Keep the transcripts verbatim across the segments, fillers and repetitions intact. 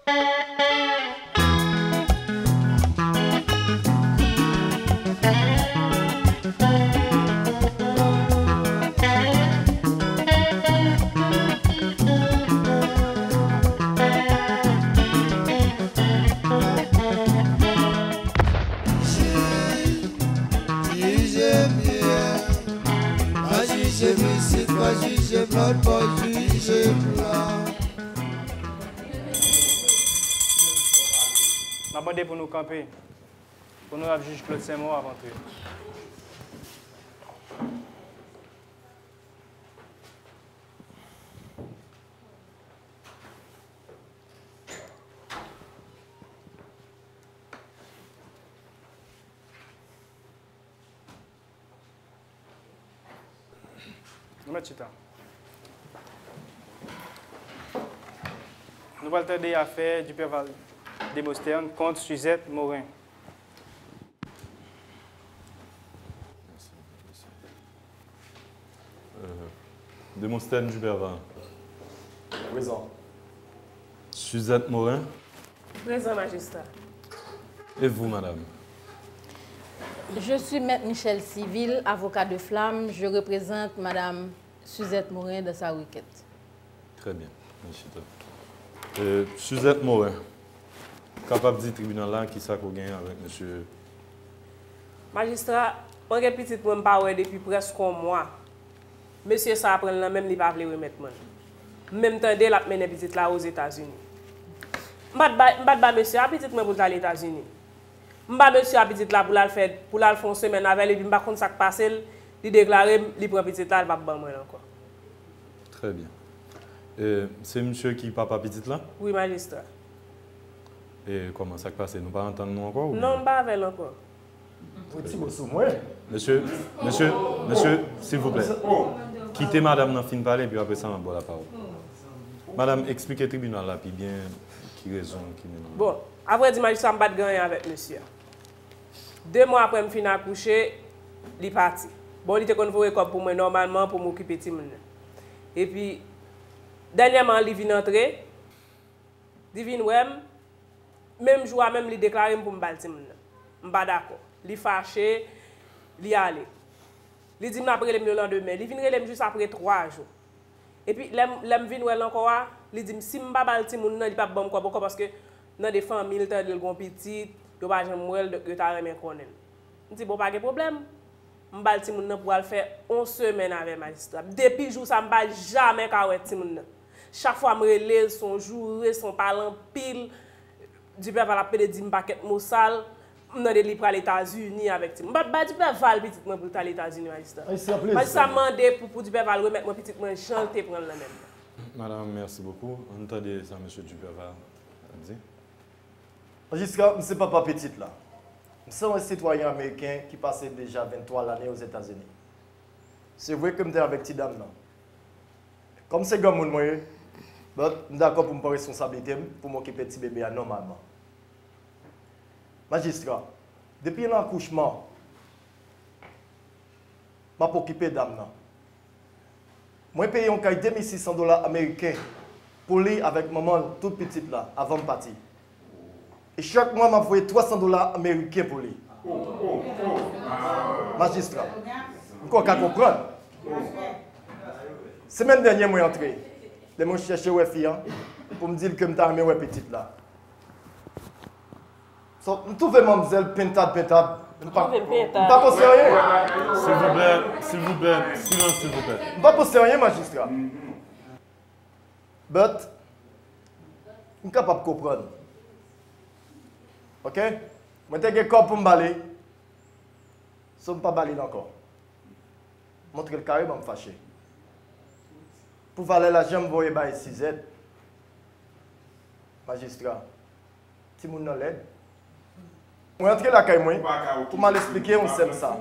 Jije byen, pa jije m isit, pa jije m lòtbò, jije m la. M ap mande pou nou kanpe. Onorab jij Claude Saint-Maur ap antre. Nou mèt chita. Nou pral tande afè Duperval Demosthène kont Suzette Morin. Euh, Demosthène Duperval. Prezan. Suzette Morin. Prezan, majistra. Et vous, madame? Je suis Maître Michel Civil, avocat de flamme. Je représente Madame Suzette Morin dans sa requête. Très bien. Mèsi, chita. Euh, Suzette Morin, kapab di tribinal la kisa ke w genyen avèk mesye? Majistra, mwen gen pitit mwen m pa wè depi prèske yon mwa. Mesye sa a pran l nan men m, li pa vle remèt mwen l. M menm tande l ap mennen pitit la Ozetazini. M pa t ba, m pa t ba mesye a pitit mwen pou l t al Etazini. M ba mesye a pitit la pou l al fè, pou l al fè yon semèn avè l, epi m pa konn sa k pase l, li deklare m, li pran pitit la, li p ap ban mwen l ankò. Très bien. E, se misye ki papa pitit la? Wi, majistra. E kòman, sa k pase? Nou pa antann nou ankò, oubyen? Non, m pa avè l ankò. Yon ti mo sou mwen. Mesye, mesye, mesye, silvouplè. Kite madanm nan fin pale, epi apre sa, m ap ba w lapawòl. Madanm, eksplike tribinal la pi byen ki rezon ki mennen. Bon, avrèdi, majistra, m pa t gen anyen avèk mesye a. De mwa apre m fin akouche, li pati. Bon, li te konn voye kòb pou mwen nòmalman pou m okipe timoun nan. Epi, dènyèman, li vin antre, li vin wè m, menm jou a menm, li deklare m pou m ba l timoun nan. M pa dakò. Li fache, li ale. Li di m l ap rele m lelandemen. Li vin rele m jis apre twa jou. Epi, lè m, lè m vin wè l ankò a, li di m si m pa ba l timoun nan, li p ap ban m kòb ankò, paske nan de fanmi l tande l gon pitit, yo pa janm wè l, donk yo ta renmen konnen l. M di, bon, pa gen pwoblèm. M ba l timoun nan pou al fè on semèn avè majistra. Depi jou sa, m pa jamè ka wè timoun nan. Chak fwa m rele l, se on joure, se on pale anpil. Duperval ap pede di m pakèt mo sal. M tande li pral Etazini avèk timoun. M pa t bay Duperval pitit mwen pou l t al Etazini, majistra. Majistra mande pou, pou Duperval remèt mwen pitit mwen jan l te pran l nan men m nan. Madame, merci beaucoup. Ann tande sa mesye Duperval ap di. Majistra, m se papa pitit la. M se yon sitwayen ameriken ki pase deja venntwa lane Ozetazini. Se vre ke m te avèk ti dam nan. Kòm se granmoun mwen ye, but m dakò pou m pran responsablite m, pou m okipe ti bebe a nòmalman. Majistra, depi nan akouchman, m ap okipe dam nan. Mwen peye yon kay de mil sis san dola ameriken pou li avèk manman l, tout pitit la, avan m pati. E chak mwa, m ap voye twa san dola ameriken pou li. Majistra, m kwè w ka konprann. Semèn dènyè, mwen antre. Lè mwen chèche wè fi an, pou m di l ke m ta renmen wè pitit la. So, m twouve manmzèl pentad, pentad. M pa, m pa poste anyen. Silvouplè, silvouplè, silans, silvouplè. M pa poste anyen, majistra. But, m kapab konprann. Ok? Mwen te gen kòb pou m ba li. So, m pa ba li l ankò. Montre l kareman m fache. Pou valè lajan m voye bay Sizèt, majistra, timoun nan lèd. Mwen antre lakay mwen pou m al esplike yon sè m sa.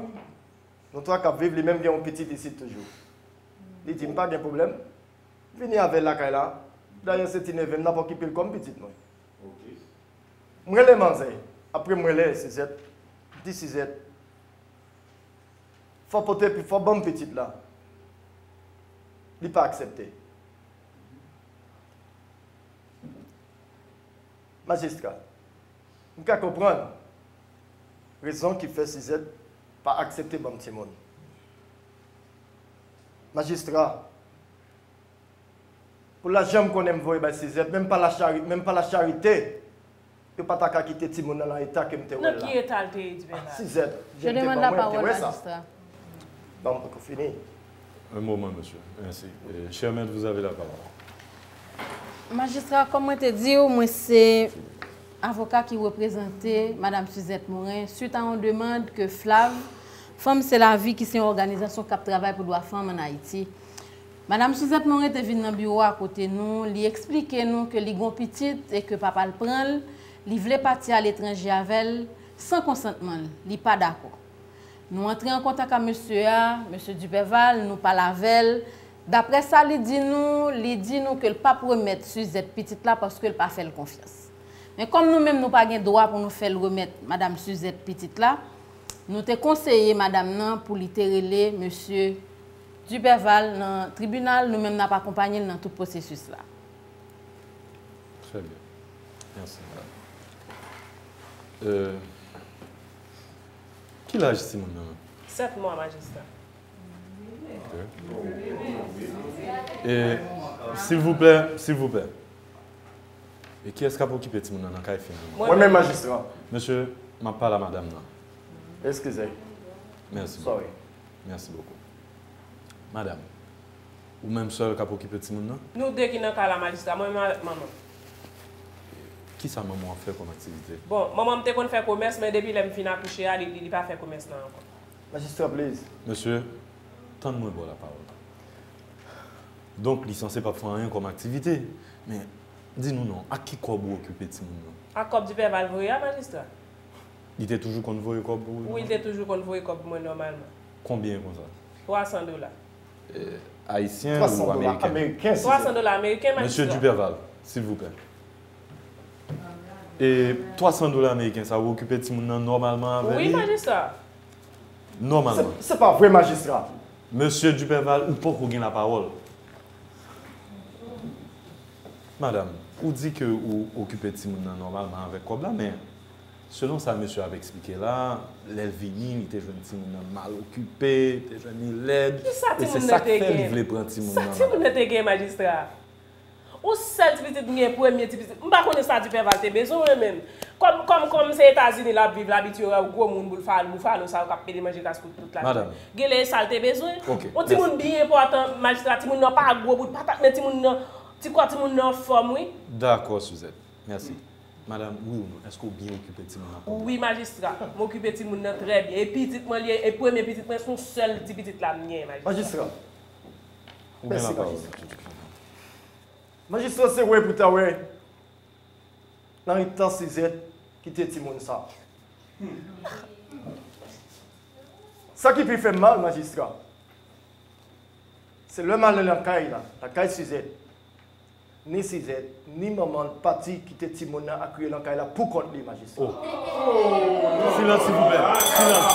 Nou twa k ap viv, li menm gen yon pitit isit toujou. Li di m pa gen pwoblèm. Vini avè l lakay la. Dayè, se ti neve m, n ap okipe l kòm pitit mwen. Mwen rele manzè. Apre mwen rele Sizèt. M di Sizèt, fò pote pi, fò ban m pitit la. Li pa aksepte. Majistra, m ka konprann rezon ki fè Sizèt pa aksepte ban m timoun. Majistra, pou lajan m konnen m voye bay Sizèt, menm pa lachari, menm pa lacharite, yo pa ta ka kite timoun nan nan eta ke m te wè l la. Nan ki eta l te ye, Dipèval? Sizèt, je m te ban mwen, m te wè sa. Ban m poko fini. Un moment, monsieur. Merci. Euh, cher maître, vous avez la parole. Majistra, kòm mwen te di w, mwen se avoka ki reprezante Madam Suzette Morin suit a yon demann ke Flav, Fanm Se Lavi, ki se yon òganizasyon k ap travay pou dwa fanm ann Ayiti. Madam Suzette Morin te vin nan biwo a kote nou, li eksplike nou ke li gon pitit e ke papa l pran l, li vle pati aletranje avè l san konsantman l, li pa dakò. Nou antre an kontak ak mesye a, mesye Duperval, nou pale avè l. Daprè sa li di nou, li di nou ke l p ap remèt Suzette pitit la paske l pa fè l konfyans. Men kòm nou menm nou pa gen dwa pou nou fè l remèt madanm Suzette pitit la, nou te konseye madanm nan pou li te rele mesye Duperval nan tribinal, nou menm n ap akonpanye l nan tout pwosesis la. Très bien. Merci, madame. Euh, ki laj timoun nan? Sèt mwa, majistra. Ok. E, silvouplè, silvouplè. E kiyès k ap okipe timoun nan nan kay fi an? Mwen menm, majistra. Mesye, m ap pale a madanm nan. Eskize. Merci beaucoup. Sorry. Merci beaucoup. Madam, ou menm sèl k ap okipe timoun nan? Nou de ki nan kay la, majistra, mwen menm avèk manman. Kisa manman w ap fè kòm aktivite? Bon, manman m te konn fè komès, men depi lè m fin akouche a, li, li, li pa fè komès lan ankò. Majistra, please. Mesye, tann mwen ba w lapawòl. Donk, li sanse p ap fè anyen kòm aktivite, men di nou non, ak ki kòb ou okipe timoun nan? Ak kòb Duperval voye a, majistra. Li te toujou konn voye kòb pou ou? Wi, li te toujou konn voye kòb pou mwen nòmalman. Konbyen konsa? Twa san dola. Eh, ayisyen ou ameriken? Twa san dola ameriken, majistra. Mesye Duperval, silvouplè. E twa san dola ameriken sa, ou okipe timoun nan nòmalman avè li? Wi, majistra. Nòmalman. Se, se pa vre, majistra. Mesye Duperval, ou poko gen lapawòl. Madanm, ou di ke ou okipe timoun nan nòmalman avèk kòb la, men selon sa mesye ap eksplike la, lè l vini, li te jwenn timoun nan mal okipe, te jwenn li lèd, e se sa k fè li vle pran timoun nan. Sa timoun nan te gen, majistra? Yon sèl ti pitit m gen, premye ti pitit. M pa konnen sa Duperval te bezwen, mwen menm. Kòm, kòm, kòm se Etazini l ap viv, l abitye wè gwo moun, boufalo, boufalo sa yo k ap pede manje kaskout tout lavi. Madanm. Genlè e sa l te bezwen. Ok, mèsi. Yon timoun byen enpòtan, majistra, timoun nan pa gwo bout patat, men timoun nan, ti kò timoun nan anfòm, wi. Dakò, Suzette. Mèsi. Madanm, wi ou non, èske w byen okipe timoun nan kòm? Wi, majistra. M okipe timoun nan trè byen. E pitit mwen li ye, e premye pitit mwen, se yon sèl ti pitit la m gen, majistra. Majistra. Ou gen lapawòl. Mèsi, majistra. Majistra, se wè pou ta wè nan eta Sizèt kite timoun sa. Sa ki pi fè m mal, majistra, se lè m ale nan kay la, nan kay Sizèt, ni Sizèt, ni manman l pati kite timoun nan ak yo nan kay la pou kont li, majistra. Oh. Silans, silvouplè. Silans.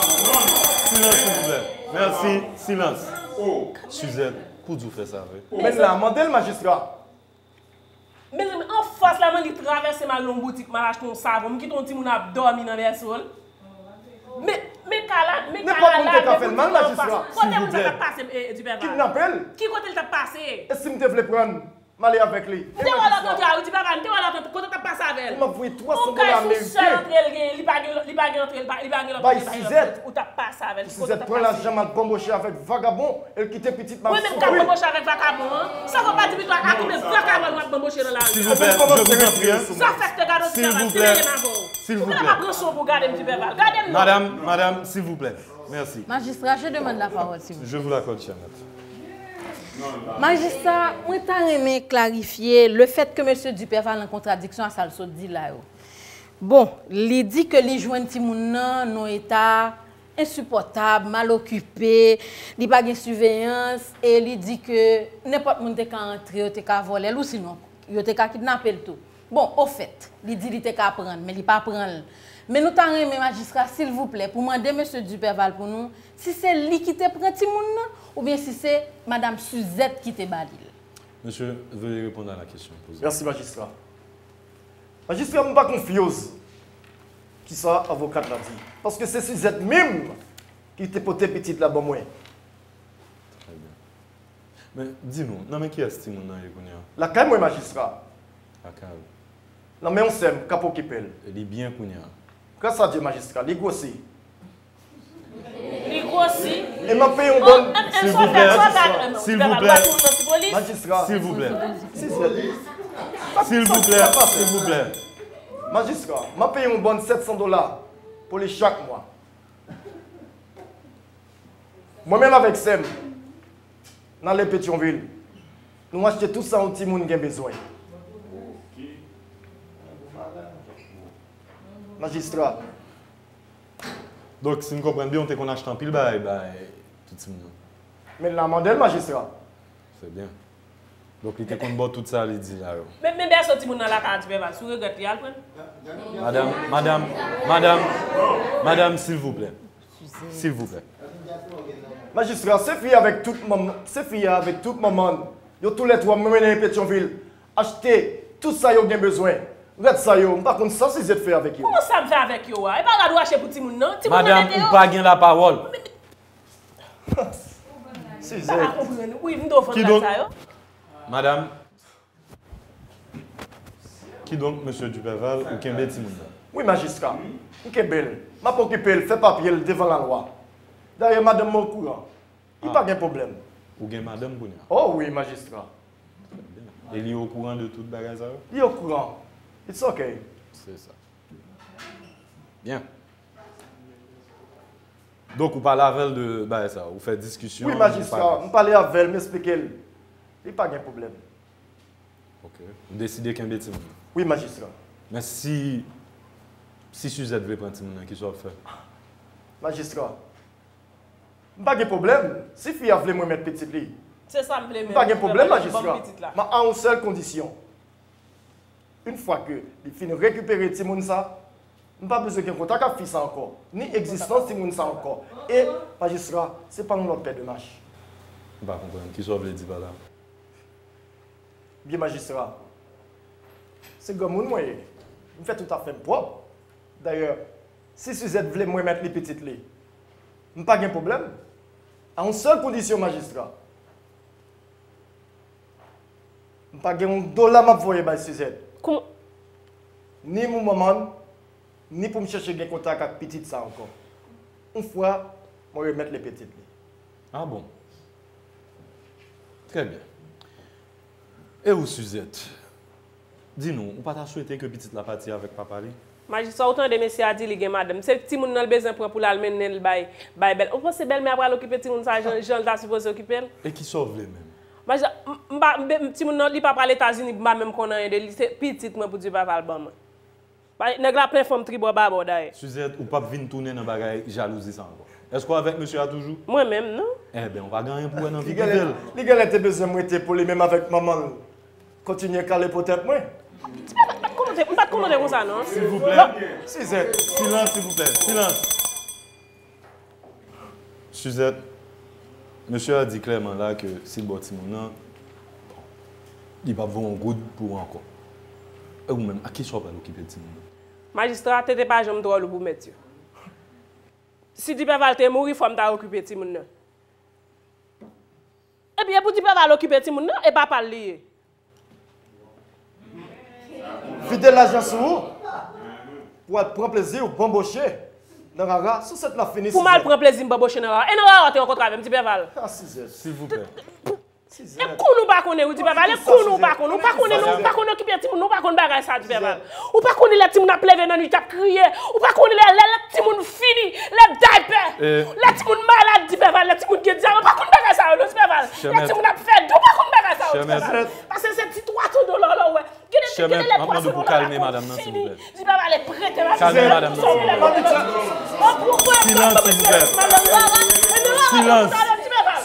Silans, silvouplè. Mèsi. Silans. Sizèt, pou di w fè sa vre. Men la, mande l, majistra. Mezanmi, anfas la, mwen li travèse m al nan yon boutik, m al achte yon savon, m kite yon timoun ap dòmi nan bèso l. Men, men ka la, men ka la, men boutik la anfas. Kote moun sa t ap pase, eh, Duperval? Kidnape l. Ki kote l t ap pase? E si m te vle pran l, m ale avèk li? M te wè l ap antre a wi, Duperval, m te wè l ap antre, kote w t ap pase avè l? M ap voye twa san dola ameriken. Yon kay sou sèl antre l genyen, li pa gen, li pa gen antre, li pa, li pa gen lòt kote, li pa gen lòt kote. Ou t ap pase avè l, ki kote w t ap pase? Bay Sizèt pran lajan m al banboche avèk vagabon, e l kite pitit m ap soufri. Mwen menm k ap banboche avèk vakabon an? Sa fè w pa di pito a ki men vakabon w ap banboche nan lari a? Silvouplè, je vous en prie, hein. Sa fèk te gade w Duperval, ki rele m avè w. Silvouplè. Ou pa ranson pou gade m Duperval. Gade m non. Madam, madam, silvouplè. Mèsi. Majistra, je demande la parole, s'il vous plaît. Je vous l'accorde, cher maître. Majistra, mwen ta renmen klarifye le fait que mesye Duperval an kontradiksyon a sa l sot di la yo. Bon, li di ke li jwenn timoun nan nan eta ensipòtab, mal okipe, li pa gen siveyans, e li di ke nenpòt moun te ka antre, yo te ka vòlè l, ou sinon, yo te ka kidnape l tou. Bon, ofèt, li di li te ka pran l, men li pa pran l. Men nou ta renmen, majistra, silvouplè, pou mande mesye Duperval pou nou, si se li ki te pran timoun nan, oubyen si se madanm Suzette ki te ba li l. Monsieur, veuillez répondre à la question posée. Mèsi, majistra. Majistra, m pa konfyoz. Kisa avokat la di? Paske se Suzette menm ki te pote pitit la ban mwen. Trè byen. Men, di nou, nan men kiyès timoun nan ye kounye a? Lakay mwen, majistra. Lakay ou. Nan men yon sè m k ap okipe l. E li byen kounye a? Gras a Dye, majistra, li gwosi. Li gwosi. E m ap peye yon bòn. Silvouplè. Silvouplè. Majistra. Silvouplè. Silvouplè. Silvouplè. Silvouplè. Majistra, m ap peye yon bòn sèt san dola pou li chak mwa. Mwen menm avèk sè m, n ale Petyonvil. Nou achte tout sa yon timoun gen bezwen. Majistra. Donk, si m konprann byen, ou te konn achte anpil bagay bay tout timoun yo? Men l nan mande l, majistra. Se byen. Donk, li te konn ba w tout sa li di la yo? Men, men bèso timoun nan lakay a, Ti Pèval, si w regrèt li, al pran l. Madanm, madanm, madanm, madanm, silvouplè. Silvouplè. Majistra, se fi a avèk tout manman, se fi a avèk tout manman l, yo toulètwa mwen mennen Petyonvil. Achte tout sa yo gen bezwen. Rès sa yo, m pa konn sa Suzette fè avèk yo. Kòman sa m fè avèk yo a? E pa rad ou achte pou timoun nan? Timoun nan mete yo. Madanm, ou pa gen lapawòl. Suzette. M pa ka konprann. Wi, m dwe vann rad sa yo. Madanm, kidonk, mesye Duperval, ou kenbe timoun nan? Wi, majistra. M kenbe l. M ap okipe l, fè papye l devan lalwa. Dayè, madanm mwen okouran. Li pa gen pwoblèm. Ou gen madanm kounye a? Oh wi, majistra. E li okouran de tout bagay sa yo? Li okouran. It's ok. Se sa. Byen. Donk, ou pale avè l de bagay sa yo? Ou fè diskisyon? Wi, majistra. M pale avè l, m eksplike l. Li pa gen pwoblèm. Ok. Ou deside kenbe timoun nan? Wi, majistra. Men si, si Suzette vle pran timoun nan, kisa w ap fè? Majistra. M pa gen pwoblèm si fi a vle mwen mèt pitit li. Se sa m vle men. M pa gen pwoblèm, majistra. Men a yon sèl kondisyon. Yon fwa ke li fin rekipere timoun sa, m pa bezwen gen kontak ak fi sa ankò, ni egzistans timoun sa ankò. E, majistra, se pa yon lòt pè de mach. M pa konprann. Kisa w vle di pa la? Byen majistra, se granmoun mwen ye. M fè tout afè m pwòp. Dayè, si Suzette vle m remèt li pitit li, m pa gen pwoblèm. A yon sèl kondisyon, majistra. M pa gen yon dola m ap voye bay Suzette. Kouman? Ni pou manman l, ni pou m chèche gen kontak ak pitit sa ankò. Yon fwa mwen remèt li pitit li. Ah bon? Trè byen. E ou, Suzette? Di nou, ou pa ta swete ke pitit la pati avèk papa li? Majistra, ou tande mesye a di li gen madanm. Se timoun nan l bezwen pran pou l al mennen l bay, bay bèl. Ou panse bèlmè a pral okipe timoun sa jan, jan l ta sipoze okipe l? E kisa w vle menm? Majistra, m, m pa, m, timoun nan, li pa pral Etazini, m pa menm konn anyen de li. Se pitit mwen pou Dye papa l ban mwen. Nèg la plen fanm tribò babò dayè. Suzette, ou p ap vin tounen nan bagay jalouzi sa ankò. Èske w avèk mesye a toujou? Mwen menm, non. Enben, ou pa gen anyen pou w wè nan vi prive l. Li genlè te bezwen m rete pou li menm avèk manman l kontinye kale po tèt mwen. Ti papa, m pa t kòmante, m pa t kòmante konsa non. Silvouplè. Suzette. Silans, silvouplè. Silans. Suzette, mesye a di klèman la ke si l ba w timoun nan, bon, li p ap voye yon goud pou ou ankò. E ou menm, ak kisa w pral okipe timoun nan? Majistra, tete pa janm twò lou pou mèt yo. Si Dipeval te mouri, fò m ta okipe timoun nan. Epi e pou Dipeval okipe timoun nan, e papa l li ye. Vide lajan sou ou pou w al pran plezi w banboche nan rara sou sèt la fini. Pou m al pran plezi m banboche nan rara. E nan rara w te rankontre avè m, Dipeval? Ah, Suzette. Silvouplè. E konnen ou pa konnen wi Dipeval, e konnen ou pa konnen, ou pa konnen non, ou pa konn okipe timoun non, ou pa konn bagay sa Dipeval. Ou pa konnen lè timoun ap leve nan nwit ap kriye, ou pa konnen lè, lè, lè timoun fini, lè daypè, lè timoun malad Dipeval, lè timoun gen dyare, ou pa konn bagay sa yo non Dipeval. Lè timoun ap fè dou, ou pa konn bagay sa yo Dipeval. Paske se ti twa san dola w wè. Gade, gade lè twa san dola la konn fini. Dipeval ale prete madanm nan. Kalme madanm nan silvouplè. Silans silvouplè. Silans.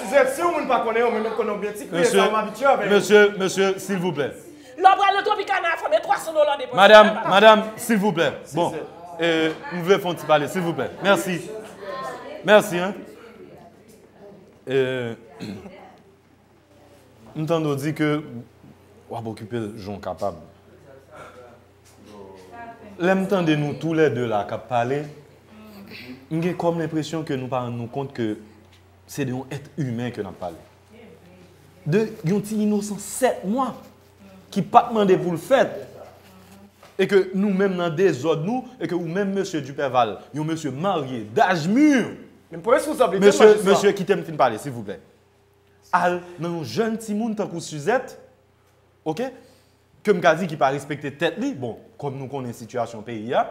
Suzette, si yon moun pa konnen yo, mwen menm konnen w byen, ti kriye sa m abitye avè l. Mesye, mesye, silvouplè. Lè w pral nan Tropicana a, fò w gen twa san dola depoze. Madanm, madanm, silvouplè. Bon, m vle fè yon ti pale, silvouplè. Mèsi. Mèsi, en. M tande w di ke w ap okipe l jan w kapab. Lè m tande nou toulède la k ap pale, m gen kòm lenpresyon ke nou pa rann nou kont ke se de yon èt imen ke n ap pale. De yon ti inosan sèt mwa ki pa t mande pou l fèt. E ke nou menm nan dezòd nou, e ke ou menm, mesye Duperval, yon mesye marye, daj mi, men pou responsablite mesye, majistra. Mesye, kite m fin pale, silvouplè. Al nan yon jèn timoun tankou Suzette, oke, ke m ka di ki pa respekte tèt li, bon, kòm nou konnen sitiyasyon peyi a,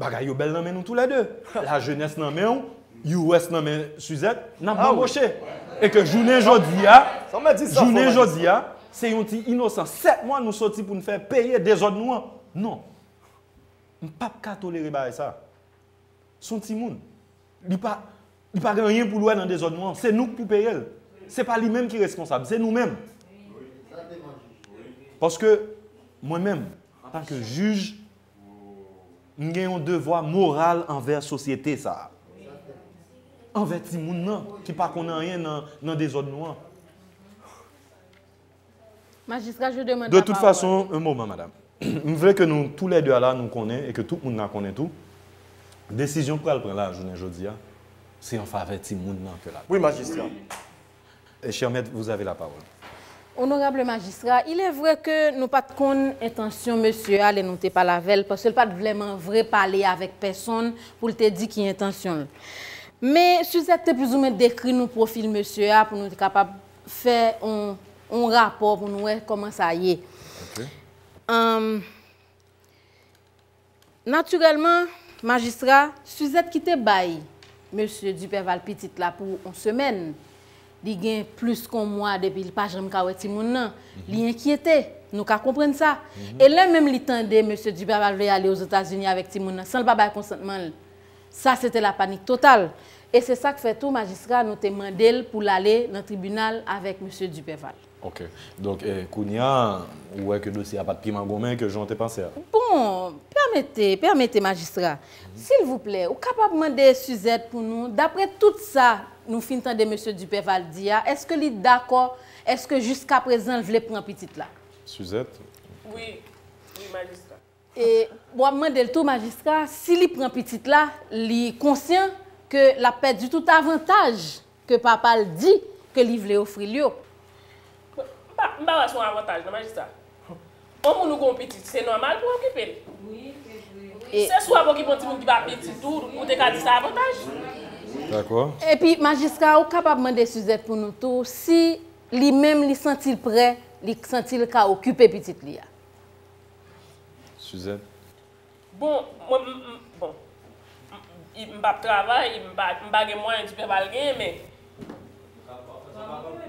bagay yo bèl nan men nou toulède. Lajenès nan men w, U S nan men Suzette, n ap banboche. E ke jounen jodi a, jounen jodi a, se yon ti inosan sèt mwa nou soti pou n fè peye dezòd nou an. Non. M p ap ka tolere bagay sa. Se yon timoun. Li pa, li pa gen anyen pou l wè nan dezòd nou an. Se nou k pou peye l. Se pa li menm ki responsab, se nou menm. Paske mwen menm, antanke jij, m gen yon devwa moral anvè sosyete sa a. Anvè timoun nan, ki pa konn anyen nan, nan dezòd nou an. Majistra, je demande la parole. De toute façon, un moment, madame. M vle ke nou toulède a la, nou konnen, e ke tout moun la konnen tou, desizyon k pral pran la, jounen jodi a, se an favè timoun nan ke l ap. Wi, majistra. Eh, cher maître, vous avez la parole. Onorab majistra, il est vrai ke nou pa t konn entansyon mesye a lè nou te pale avè l, paske l pa t vrèman vle pale avèk pèsonn pou l te di ki entansyon l. Men Suzette te plizoumwen dekri nou pwofil mesye a pou nou te kapab fè yon, yon rapò pou nou wè kòman sa ye. Ok. Anm, natirèlman, majistra, Suzette ki te bay mesye Duperval pitit la pou yon semèn, li gen plis ke yon mwa depi li pa janm ka wè timoun nan. Li enkyete, nou ka konprann sa. E lè menm li tande mesye Duperval vle ale Ozetazini avèk timoun nan san l pa bay konsantman l, sa se te la panik total. E se sa k fè tou, majistra, nou te mande l pou l ale nan tribinal avèk mesye Duperval. Ok. Donk, eh, kounye a, ou wè ke dosye a pa t pi mangonmen ke jan w te panse a. Bon, pèmete, pèmete, majistra. Silvouplè, ou kapab mande Suzette pou nou, daprè tout sa nou fin tande mesye Duperval di a, èske li dakò, èske jiskaprezan l vle pran pitit la? Suzette? Wi, wi, majistra. E w ap mande l tou, majistra, si li pran pitit la, li konsyan ke l ap pèdi tout avantaj ke papa l di ke li vle ofri l yo. M pa, m pa wè se yon avantaj, non, majistra. Yon moun ou gen yon pitit, se nòmal pou w okipe l. E se si w ap okipe yon timoun ki pa pitit ou, ou te ka di sa avantaj. Dakò. Epi, majistra, ou kapab mande Suzette pou nou tou, si li menm li santi l prè, li santi l ka okipe pitit li a. Suzette. Bon, mwen, m, m, bon, m, m, m p ap travay, m pa, m pa gen mwayen Duperval genyen, men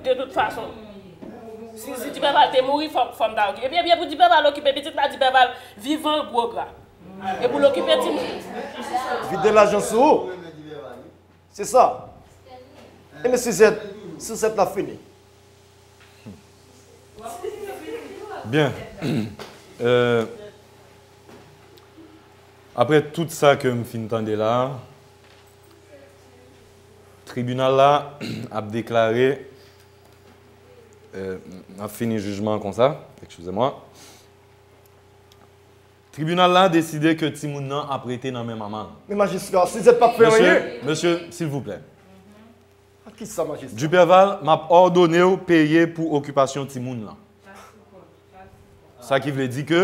de tout fason, si, si Duperval te mouri, fò, fò m ta okipe. Epi, epi, pou Duperval okipe pitit la, Duperval vivan gwo gra. E pou l okipe timoun. Vide lajan sou ou. Se sa. Ebyen, Suzette, Suzette la fini. Byen. Euh, apre tout sa ke m fin tande la, tribinal la ap deklare, euh, m ap fini jijman an konsa, excusez-moi. Tribinal la deside ke timoun nan ap rete nan men manman l. Men majistra, Suzette p ap fè anyen. Mesye, mesye, silvouplè. A kisa, majistra? Duperval, m ap òdone w peye pou okipasyon timoun lan. Sa ki vle di ke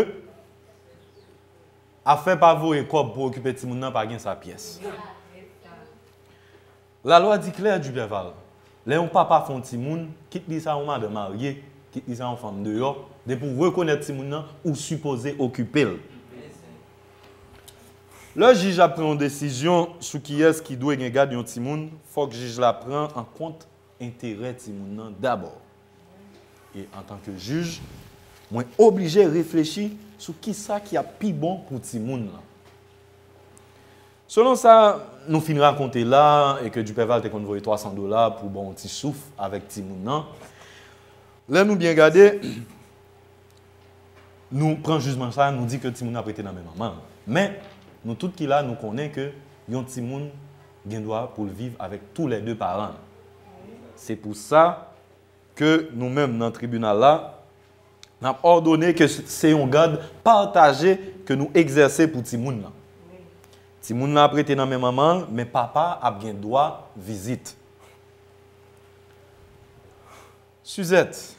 afè pa voye kòb pou okipe timoun nan pa gen sa pyès. Lalwa di klè, Duperval, lè yon papa fè yon timoun, kit li sa yon madan marye, kit li sa yon fanm deyò, depi w rekonèt timoun nan, ou sipoze okipe l. Lè jij ap pran yon desizyon sou kiyès ki dwe gen gad yon timoun, fòk jij la pran an kont enterè timoun nan dabò. E antanke jij, mwen oblije reflechi sou kisa ki ap pi bon pou timoun lan. Selon sa nou fin rakonte la, e ke Duperval te konn voye twa san dola pou ba w yon ti souf avèk timoun nan, lè nou byen gade, nou pran jijman sa, nou di ke timoun nan ap rete nan men manman l. Men, nou tout ki la, nou konnen ke yon timoun gen dwa pou l viv avèk toulède paran l. Se pou sa ke nou menm nan tribinal la, N ap òdone ke se yon gad pataje ke nou egzèse pou timoun nan. Timoun nan ap rete nan men manman l, men papa ap gen dwa vizit. Suzette,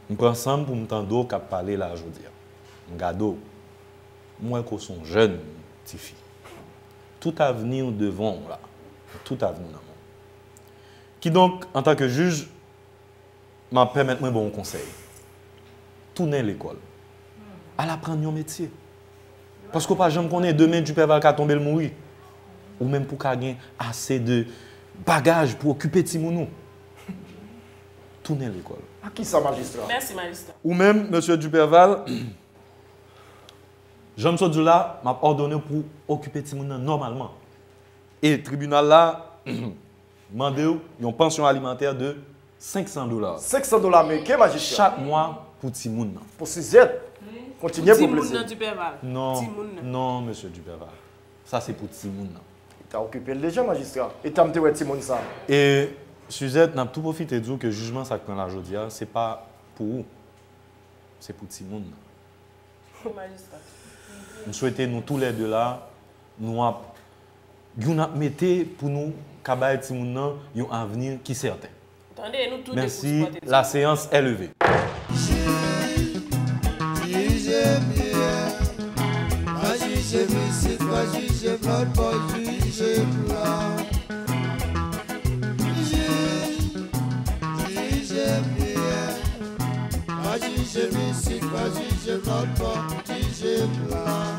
m pran san m pou m tande w k ap pale la jodi a. M gade w, m wè ke w se yon jèn tifi. Tout avni w devan w la. Tout avni w nan men w. Kidonk, antanke jij, m ap pèmèt mwen ba w yon konsèy. Tounen lekòl. Al aprann yon metye. Paske w pa janm konnen, demen Duperval ka tonbe l mouri. Ou menm pou ka gen ase de bagaj pou okipe timoun ou. Tounen lekòl. A kisa, majistra? Mèsi, majistra. Ou menm, mesye Duperval, jan m sot di w la, m ap òdone w pou w okipe timoun nan nòmalman. E tribinal la mande w yon pansyon alimantè de senk san dola. Senk san dola ameriken, majistra. Chak mwa pou timoun nan. Pou Suzette. Kontinye pou plezi. Timoun nan, Duperval. Non, timoun nan. Non, mesye Duperval. Sa se pou timoun nan. Li ta okipe l deja, majistra. E tan m te wè timoun sa. E Suzette, n ap tou pwofite di w ke jijman sa k pran la jodi a, se pa pou ou. Se pou timoun nan. Majistra. M swete nou toulède la, nou ap, youn ap mete pou nou ka bay timoun nan yon avni ki sèten. Tande, nou tou de pou sipòte timoun. Merci, la séance est levée. Jij, jije byen, pa jije m isit, pa jije m lòtbò, jije m la. Jij, jije byen, pa jije m isit, pa jije m lòtbò, jije m la.